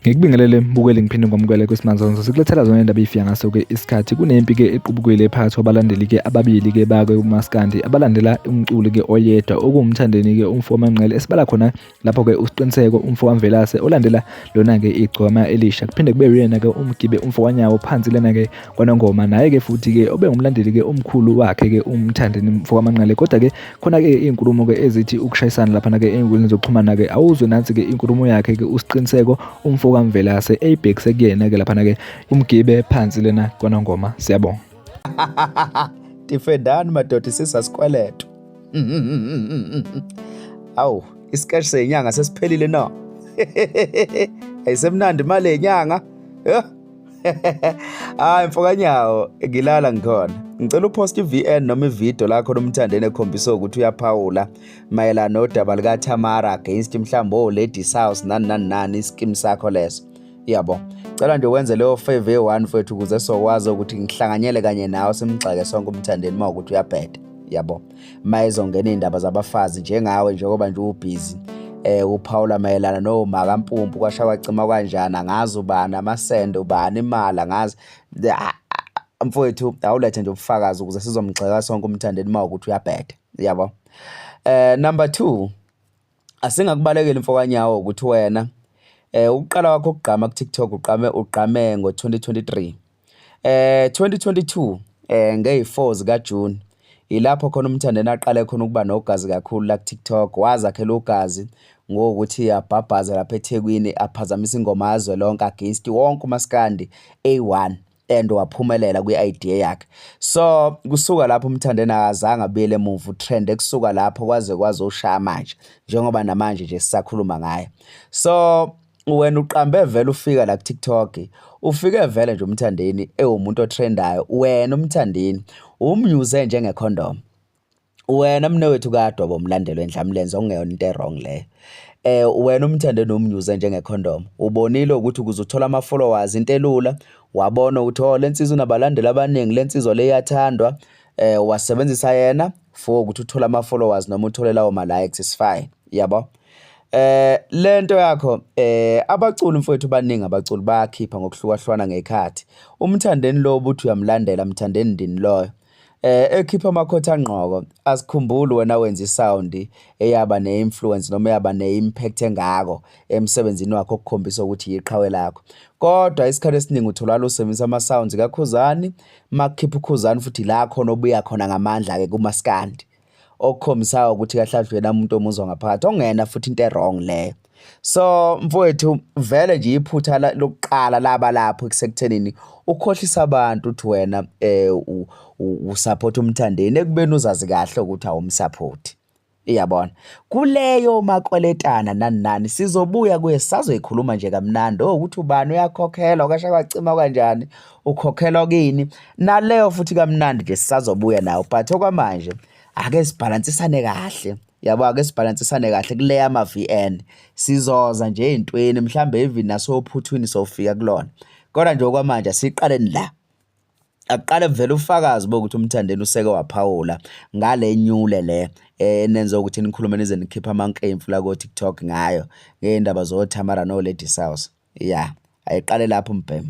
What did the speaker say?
Ngikubingelele mbukeli ngiphinde ngomukele kwiSimanzonzo sikulethela zona indaba ifika ngaso ke isikhathi kunempi ke equbukile phakathi kwabalandeli ke ababili ke bakwe uMaskandi abalandela umculi ke oyedwa okuwumthandeni ke umfo Manqele esibala khona Lapho ke uSiqiniseko umfo kaMvelase olandela lona ke igcokama elisha kuphinde kube uyena ke umgibe umfo kaNyawo phansi lena ke kwaNongoma naye ke futhi ke obe ngumlandeli ke omkhulu wakhe ke uMthandeni umfo kaManqele kodwa ke khona ke izinkulumo ke ezithi ukushayisana lapha ke ezinkundleni zokuxhumana ke awuzwe nansi ke inkulumo yakhe ke uSiqiniseko umfo kaMvelase eyibhekise kuyena ke lapha ke umgibe phansi lena kwaNongoma. Siyabonga. Defendani madoda isisasikweleto. Awu, isikeshi senyanga sesiphelile na? Ayisemnandi imali yenyanga. Hayi mfokanyawo ngilala ngikhona. Ngicela upost iVN noma ivideo lakho lomthandeni ekhombisa ukuthi uyaphawula mayelana nodaba lika Tamara against mhlawumbe o Ladies House nani nani nani iskim sakho leso. Yabo. Cela nje wenze leyo favor eyi-one mfethu ukuze sokwazi ukuthi ngihlanganyele kanye nawe simgxeke sonke umthandeni uma ukuthi uyabheda. Yabo. Uma ezongena iy'ndaba zabafazi njengawe njengoba nje ubhizi uphawula mayelana nomakampumpu kwasha kwacima kanjani angazi ubani amasende ubani imali angazi mfowethu awulethe nje ubufakazi ukuze sizomgxeka sonke umthandeni uma ukuthi uyabheda yabo. Number 2 Asingakubalekeli mfokanyawo ukuthi wena ukuqala kwakho ukugqama ku-TikTok uqame ugqame ngo-2023. 2022 ngeyi-4 zikaJuni ilapho khona uMthandeni aqale khona ukuba nogazi kakhulu la ku-TikTok wazakhela ugazi ngokuthi abhabhaze lapha eThekwini aphazamisa ingoma yazwelonke against wonke umaskandi A1. And waphumelela kwi-idea yakhe. So kusuka lapho uMthandeni akazange abuyele emuva utrend kusuka lapho kwaze kwazoshaya manje njengoba namanje nje sisakhuluma ngaye. So wena uqambe vele ufika la ku-TikTok ufike vele nje uMthandeni ewumuntu otrendayo wena uMthandeni umnyuze njengecondom. Wena mnewethu kade waba umlandeli wendlamlenze okungeyona into e-wrong leyo. Wena umthande nomnyuze njenge-condom. Ubonile ukuthi ukuze uthole ama-followers into elula, wabona ukuthi oh le nsizwa inabalandeli abaningi, le nsizwa le iyathandwa, wasebenzisa yena for ukuthi uthole ama-followers noma uthole lawo ma-likes is fine, yabo. Le nto yakho abaculi mfowethu baningi abaculi bayakhipha ngokuhlukahlukana ngey'khathi. Umthandeni lo obuthi uyamlandela, mthandeni ndini loyo. Ekhipha amakhotha angqoko asikhumbuli wena wenza isound eyaba ne-influence noma eyaba ne-impact engako emsebenzini wakho okukhombisa ukuthi yiqhawe lakho. Kodwa isikhathi esiningi utholakala usebenzisa ama-sounds kaKhuzani, makukhipha uKhuzani futhi la khona obuya khona ngamandla-ke kumaskandi. Okukhombisayo ukuthi kahle kahle uyena muntu omuzwa ngaphakathi okungeyona futhi into e-wrong leyo. So mfowethu vele nje iphutha lokuqala laba lapho kusekuthenini ukhohlisa abantu ukuthi wena usupport uMthandeni ekubeni uzazi kahle ukuthi awumsupport. Iyabona. Kuleyo makweletana nani nani sizobuya kuye sisazoyikhuluma nje kamnandi oh ukuthi ubani uyakhokhelwa kwasha kwacima kanjani ukhokhelwa kini naleyo futhi kamnandi nje sisazobuya nayo but okwamanje ake sibhalansisane kahle yabo ake sibhalansisane kahle kule yama-VN sizoza nje ey'ntweni mhlawumbe even nasophuthwini sofika kulona kodwa nje okwamanje asiqaleni la. Akuqale kuvele ubufakazi bokuthi uMthandeni useke waphawula ngale nyule le enenza ukuthi nikhulume nize nikhiphe amankemfu la ko-TikTok ngayo ngey'ndaba zoThamara no-Lady South. Ya, ayiqale lapho mbhemu.